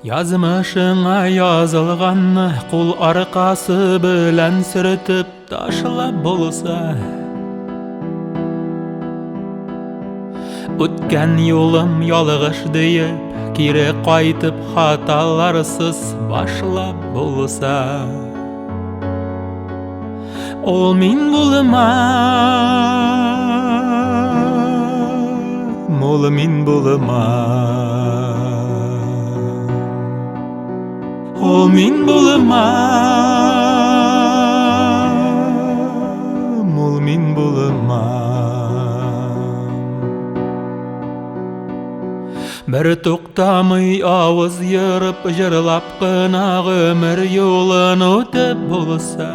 Язмышыңа язылганны кул аркасы белән сөртеп ташлап булса. Үткән юлым ялгыш диеп, кире кайтып хаталарсыз башлап булса. Ул мин булмам, ул мин булмам. Ул мин булмам, ул мин булмам. Бер туктамый авыз ерып җырлап кына гомер юлын үтеп булса.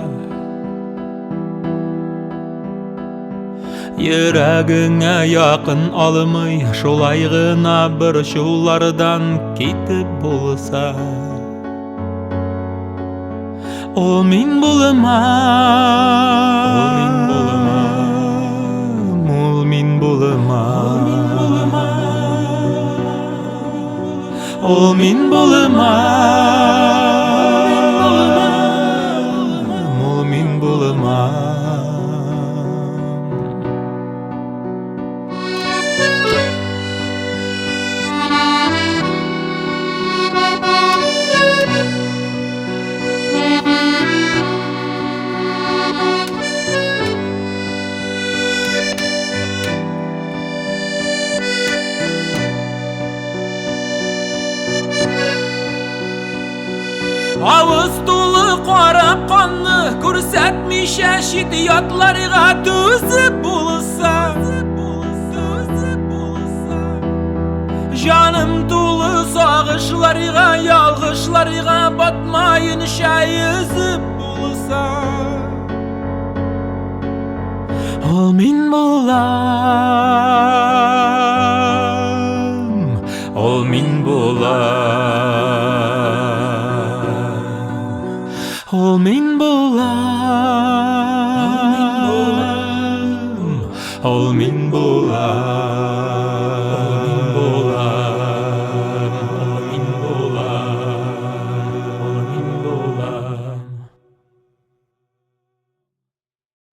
Йөрәгеңә якын алмый, шулай гына борчулардан китеп булса. Ул мин булмам, ул мин булмам, ул мин булмам. Ул мин булмам, ул мин булмам. Авыз тулы кара канны күрсәтмичә чит ятларга түзеп булса. Җаным тулы сагышларга, ялгышларга батмаенча йөзеп булса. Ул мин булам, ул мин булам. Ул мин булам, ул мин булам.